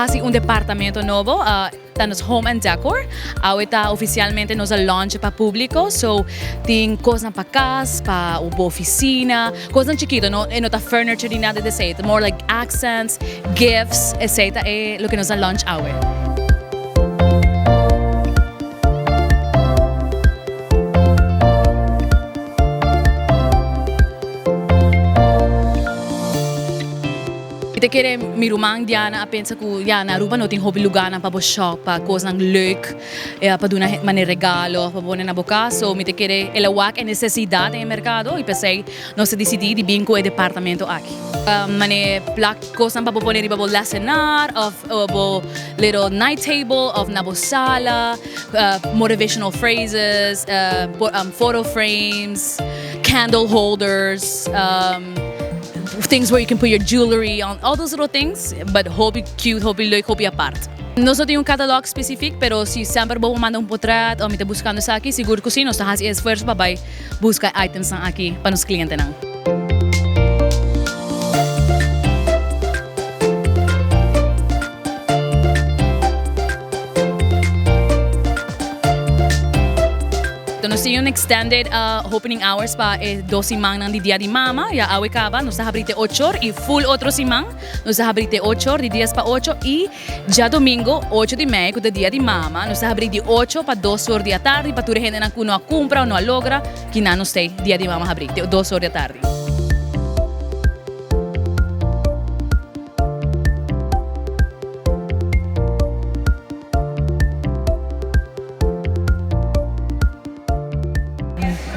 hasi un departamento nobo, ta nos Home and Decor. Awe ta oficialmente nos a launch pa publico, so tin cosnan pa cas, pa bo oficina, cosnan chikito, no, e no ta furniture ni nada di esey, it's more like accents, gifts, esey ta e loke nos a launch awe. Mi ta kere mi ruman Diana a pensa ku ya na Aruba no tin hopi lugarnan pa bo shop pa kosnan leuk pa duna manera regalo of pa pone na bo kas. So mi ta kere el a wak e nesesidat den e merkado i p'esei nos a disidí di bin ku e departamento aki. Manera plak kosnan pa bo pone riba bo lesenar of bo little night table of na bo sala, motivational phrases, photo frames, candle holders. Things where you can put your jewelry on, all those little things, but hopi cute, hopi leuk, hopi apart. Nos no tin un catalog specific, pero si semper bo por manda un potret o mi ta buscando esaki, sigur cu si, nos ta haci e esfuerzo pa bay busca e itemsnan aki pa nos clientenan. Nos tin un extended opening hours pa e dos simannan di Dia di Mama. Ya awe caba nos ta habri te ocho or y full otro siman nos ta habri te ocho or di dies pa ocho y djadomingo ocho di mei cu ta Dia di Mama nos ta habri di ocho pa dos or di atardi pa tur e hendenan cu no a cumpra o no a logra kinan nos ta Dia di Mama habri te dos or di atardi.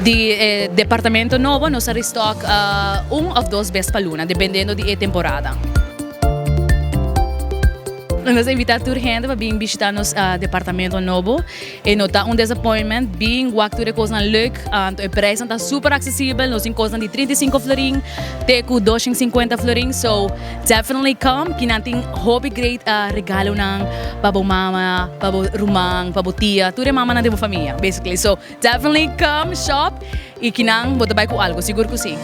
Di e departamento nobo nos a restock un of dos bes pa luna, dependiendo di e temporada. Nos a invita tur hende pa bin bishita nos departamento nobo. E no ta un disappointment, bin wak tur e kosnan leuk. Anto e prijsnan ta super accesibel, nos tin kosnan di 35 florin te ku 250 florin. So definitely come, kinan tin hopi great regalonan pa bo mama, pa bo ruman, pa bo tia, tur e mamanan den bo famia basically. So definitely come shop y kinan bo ta bai ku algo, sigur ku si.